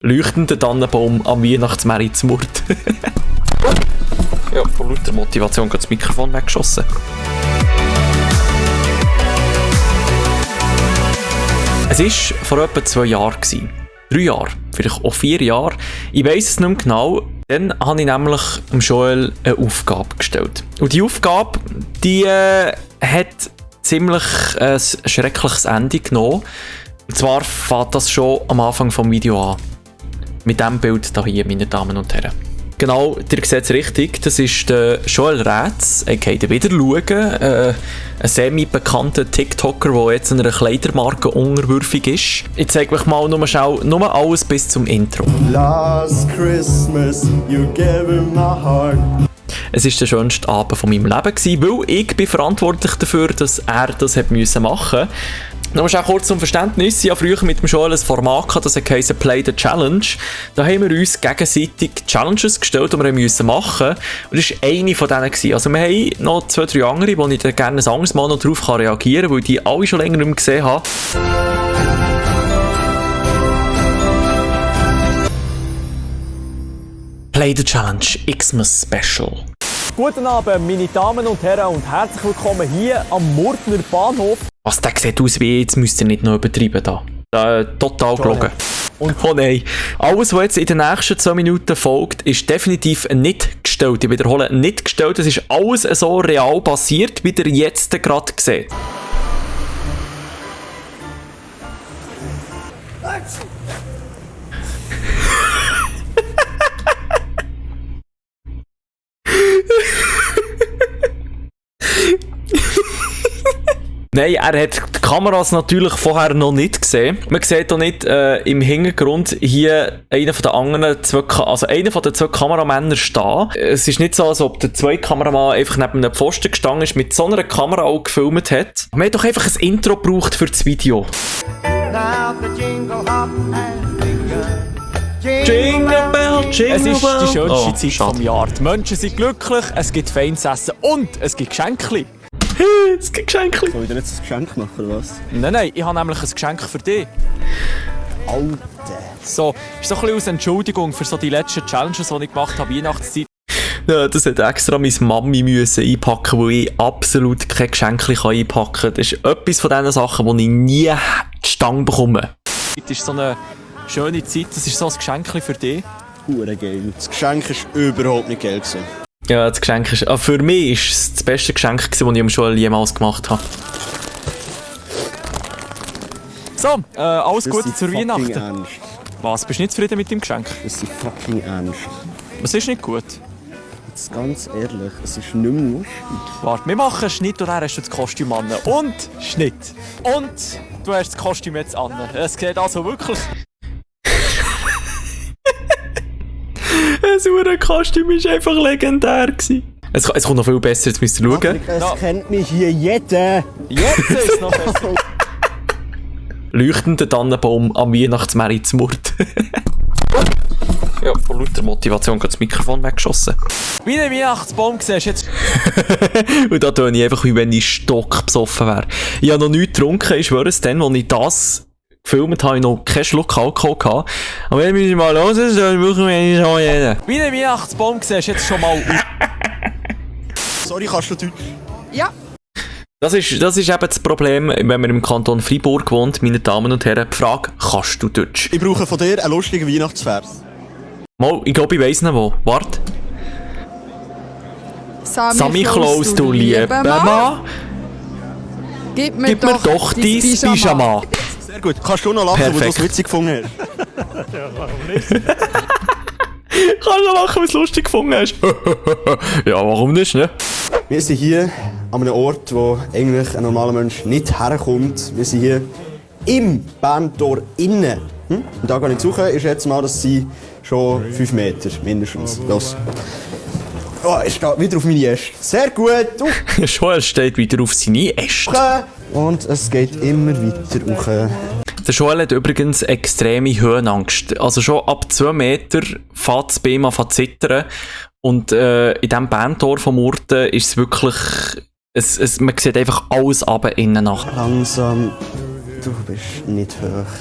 Leuchtender Tannenbaum am Weihnachtsmarkt zu Murten. Ja, von lauter Motivation geht das Mikrofon weggeschossen. Es war vor etwa 2 Jahren. 3 Jahre, vielleicht auch 4 Jahre. Ich weiss es nicht mehr genau. Dann habe ich nämlich dem Joel eine Aufgabe gestellt. Und die Aufgabe, die hat ziemlich ein schreckliches Ende genommen. Und zwar fängt das schon am Anfang des Videos an. Mit diesem Bild hier, meine Damen und Herren. Genau, ihr seht es richtig, das ist der Joel Rätz, aka der Wiederschauen, ein semi-bekannter TikToker, der jetzt einer Kleidermarke unterwürfig ist. Ich zeige euch mal nur alles bis zum Intro. Last Christmas, you gave me my heart. Es war der schönste Abend von meinem Leben, weil ich bin verantwortlich dafür, dass er das machen musste. Noch auch kurz zum Verständnis. Ich habe früher mit dem Joel ein Format gehabt, das heisst Play the Challenge. Da haben wir uns gegenseitig Challenges gestellt, die wir machen mussten. Und das war eine von denen. Also wir haben noch 2, 3 andere, wo ich dann gerne ein anderes Mal noch darauf reagieren kann, weil ich die alle schon länger nicht mehr gesehen habe. Play the Challenge Xmas Special. Guten Abend, meine Damen und Herren, und herzlich willkommen hier am Murtner Bahnhof. Was, der sieht aus wie, jetzt müsst ihr nicht noch übertreiben da. Total gelogen. Und oh nein. Alles, was jetzt in den nächsten 2 Minuten folgt, ist definitiv nicht gestellt. Ich wiederhole, nicht gestellt. Es ist alles so real passiert, wie ihr jetzt gerade seht. Nein, er hat die Kameras natürlich vorher noch nicht gesehen. Man sieht auch nicht im Hintergrund hier einer von den zwei Kameramänner stehen. Es ist nicht so, als ob der zweite Kameramann einfach neben einem Pfosten gestanden ist, mit so einer Kamera auch gefilmt hat. Man hat doch einfach ein Intro gebraucht für das Video. Jingle Bell, Jingle Bell. Es ist die schönste Zeit vom Jahr. Die Menschen sind glücklich, es gibt feines Essen und es gibt Geschenke. Es gibt Geschenke. Soll ich dir jetzt ein Geschenk machen, oder was? Nein, ich habe nämlich ein Geschenk für dich. Alter. So, ist so ein bisschen als Entschuldigung für so die letzten Challenges, die ich gemacht habe, Weihnachtszeit. Ja, das hat extra meine Mami müssen einpacken, weil ich absolut kein Geschenk einpacken kann. Das ist etwas von diesen Sachen, die ich nie zustande bekomme. Es ist so eine schöne Zeit, das ist so ein Geschenk für dich. Hure geil. Das Geschenk war überhaupt nicht geil. Ja, das Geschenk ist... für mich war es das beste Geschenk, das ich ihm schon jemals gemacht habe. So, alles Das Gute zur Weihnachten. Ernst. Was, bist du nicht zufrieden mit dem Geschenk? Das ist fucking ernst. Was ist nicht gut? Jetzt ganz ehrlich, es ist nicht mehr lustig. Warte, wir machen einen Schnitt und dann hast du das Kostüm an. Und Schnitt. Und du hast das Kostüm jetzt an. Es sieht also wirklich... Das Uhrenkostüm war einfach legendär. Es kommt noch viel besser, jetzt müsst ihr schauen. Es kennt mich hier jeder. Jetzt ist es noch besser. Leuchtender Tannenbaum am Weihnachtsmarkt zu Murten. Ja, von lauter Motivation geht das Mikrofon weggeschossen. Wie ein Weihnachtsbaum siehst du jetzt. Und da töne ich einfach, wie wenn ich stockbesoffen wäre. Ich habe noch nichts getrunken, ich schwöre es dann, als ich das gefilmt habe, ich noch keinen Schluck Alkohol gehabt. Aber wenn ich mal los ist, dann brauchen wir nicht so reden. Wie ein Weihnachtsbaum siehst du jetzt schon mal. Sorry, kannst du Deutsch? Ja. Das ist eben das Problem, wenn man im Kanton Freiburg wohnt, meine Damen und Herren. Die Frage, kannst du Deutsch? Ich brauche von dir einen lustigen Weihnachtsvers. Mal, ich glaube, ich weiss nicht wo. Warte. Sammy Klaus, du lieber Mann. Gib mir doch dein Pyjama. Sehr gut. Kannst du noch lachen, Perfekt. weil du es witzig gefunden hast? Kannst du lachen, weil du es lustig gefunden hast? Ja, warum nicht, ne? Wir sind hier an einem Ort, wo eigentlich ein normaler Mensch nicht herkommt. Wir sind hier im Berntor innen. Und da kann ich suchen, ist jetzt mal, das sind schon 5 Meter mindestens. Los. Oh, ich stehe wieder auf meine Äste. Sehr gut. Joel steht wieder auf seine Äste. Und es geht immer weiter hoch. Der Joel hat übrigens extreme Höhenangst. Also schon ab 2 Meter fängt das Bein an zu zittern. Und in diesem Bandtor von Murten ist es wirklich... man sieht einfach alles runter innen nach. Langsam. Du bist nicht hoch.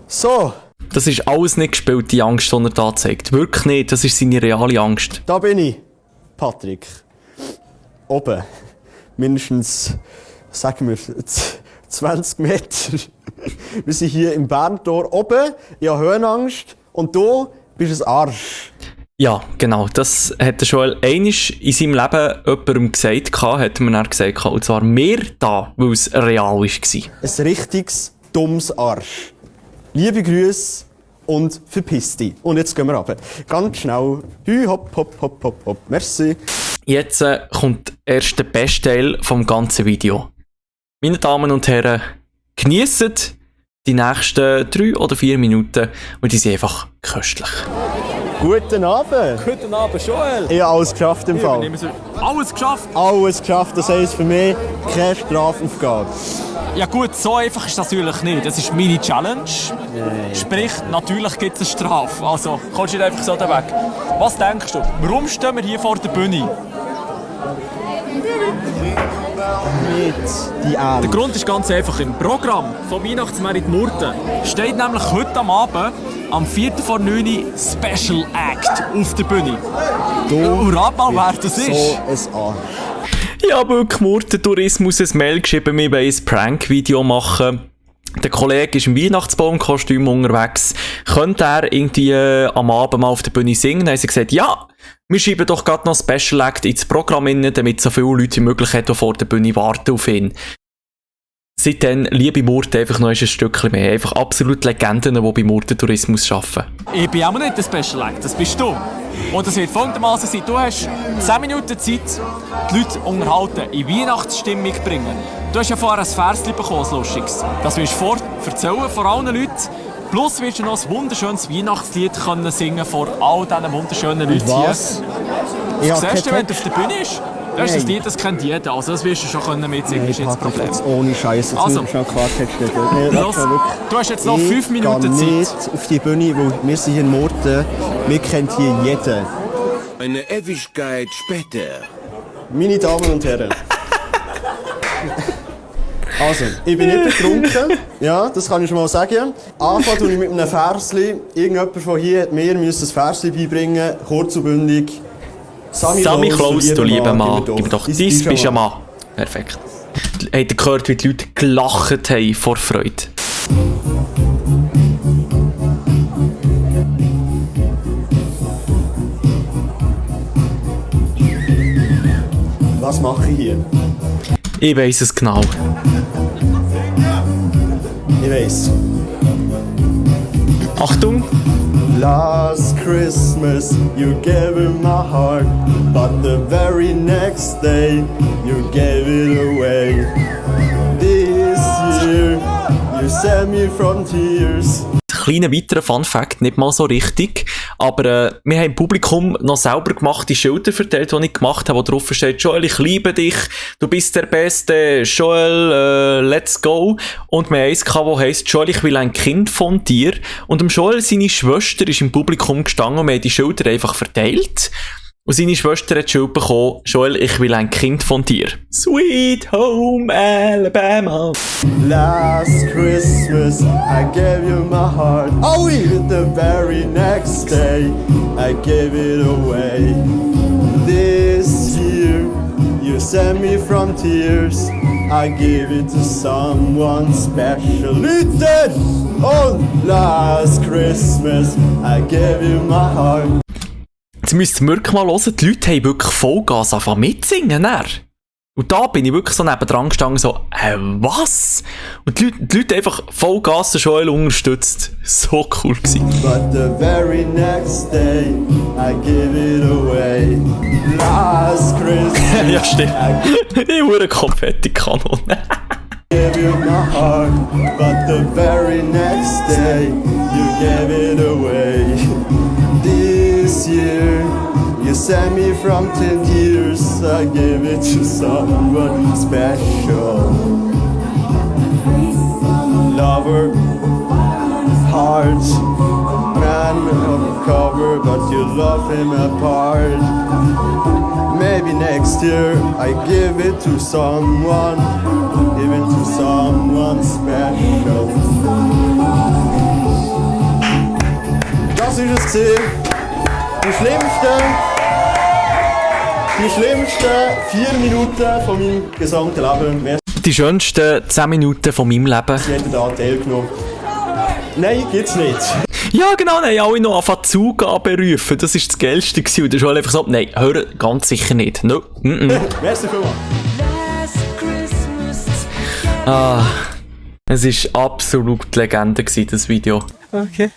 So. Das ist alles nicht gespielt, die Angst, die er da zeigt. Wirklich nicht, das ist seine reale Angst. Da bin ich, Patrick. Oben. Mindestens, sagen wir, 20 Meter. Wir sind hier im Berntor oben. Ich habe Höhenangst. Und du bist ein Arsch. Ja, genau. Das hat er schon einmal in seinem Leben jemandem gesagt, hat er mir dann gesagt. Und zwar mir da, weil es real war. Ein richtiges, dummes Arsch. Liebe Grüße und verpiss dich. Und jetzt gehen wir runter. Ganz schnell. Hü, hopp, hopp, hopp, hopp, hopp. Merci. Jetzt kommt erst der beste Teil vom ganzen Video. Meine Damen und Herren, geniessen die nächsten 3 oder 4 Minuten und die sind einfach köstlich. Guten Abend. Guten Abend, Joel. Ich habe alles geschafft im Fall. Alles geschafft? Alles geschafft, das heisst für mich keine Strafaufgabe. Ja gut, so einfach ist das natürlich nicht. Das ist meine Challenge. Sprich, natürlich gibt es eine Strafe. Also, kommst du nicht einfach so da weg. Was denkst du? Warum stehen wir hier vor der Bühne? Nicht die Ernst. Der Grund ist ganz einfach. Im Programm von Weihnachtsmerit Murten steht nämlich heute am Abend am 4. vor 9 Uhr Special Act auf der Bühne. Und rat mal, wer das ist. So ein Arsch. Ich habe wirklich Murten Tourismus ein Mail geschrieben, wir wollen ein Prank-Video machen. Der Kollege ist im Weihnachtsbaumkostüm unterwegs. Könnte er irgendwie am Abend mal auf der Bühne singen? Dann haben sie gesagt, ja, wir schreiben doch gerade noch Special Act ins Programm rein, damit so viele Leute wie möglich haben, die vor der Bühne warten auf ihn. Seitdem liebe Murten einfach noch ein Stückchen mehr. Einfach absolut Legenden, die bei Murten Tourismus arbeiten. Ich bin auch nicht der Special Act, das bist du. Und das wird folgendermaßen sein, du hast 10 Minuten Zeit, die Leute unterhalten, in Weihnachtsstimmung bringen. Du hast ja vorher ein Versli bekommen, ein lustiges. Das wirst du erzählen vor allen Leuten. Plus wirst du noch ein wunderschönes Weihnachtslied können singen vor all diesen wunderschönen Leuten Was? hier. Siehst du, wenn du auf der Bühne bist? Das ist das Lied, das kennt jeder. Also das wirst du schon mitsingen, ist jetzt das Problem. Jetzt ohne Scheiß. Jetzt Also, muss ich schnell Klartext stellen. Los, du hast jetzt noch 5 Minuten Ich Zeit. gehe nicht auf die Bühne, weil wir sind hier in Murten. Wir kennen hier jeden. Eine Ewigkeit später. Meine Damen und Herren. Also, ich bin nicht betrunken. Ja, das kann ich schon mal sagen. Anfangen tue ich mit einem Versli. Irgendjemand von hier hat mir ein Versli beibringen, kurz und bündig. Sammy Klaus, du lieber Mann, gib gib mir doch dein dein Pyjama. Pyjama. Perfekt. Habt ihr gehört, wie die Leute gelacht haben vor Freude? Was mache ich hier? Ich weiss es genau. Ich weiss. Achtung! Last Christmas you gave me my heart, but the very next day you gave it away. This year you saved me from tears. Kleiner weiterer Fun-Fact, nicht mal so richtig, aber wir haben im Publikum noch selber gemachte Schilder verteilt, die ich gemacht habe, wo drauf steht, Joel, ich liebe dich, du bist der Beste, Joel, let's go. Und wir haben eins gehabt, das heisst, Joel, ich will ein Kind von dir. Und dem Joel, seine Schwester, ist im Publikum gestanden und wir haben die Schilder einfach verteilt. Und seine Schwester hat Schild bekommen, Joel, ich will ein Kind von dir. Sweet Home Alabama. Last Christmas I gave you my heart. Oh, the very next day I gave it away. This year you saved me from tears. I gave it to someone special. Leute! Und last Christmas I gave you my heart. Jetzt müsst ihr wirklich mal hören, die Leute haben wirklich Vollgas angefangen mitzusingen. Und da bin ich wirklich so nebendran gestanden, so, was? Und die Leute einfach Vollgas den Joel unterstützt. So cool gewesen. But the very next day I give it away. Last Christmas Ja, stimmt. Ich habe eine Konfetti-Kanone. gave you my heart, but the very next day you gave it away. This year you saved me from 10 years. I gave it to someone special. Lover, heart, man of cover, but you love him apart. Maybe next year I give it to someone, even to someone special. Das war es gewesen. Die schlimmsten 4 Minuten von meinem gesamten Leben. Merci, Die schönsten 10 Minuten von meinem Leben. dass ihr da teilgenommen. Nein, gibt's nicht. Ja, genau, nein, alle noch anfangen Zugabe rufen. Das war das Geilste gewesen. Und das ist halt einfach so, nein, hör, ganz sicher nicht. No. Merci vielmals. Ah, es war absolut Legende gewesen, das Video. Okay.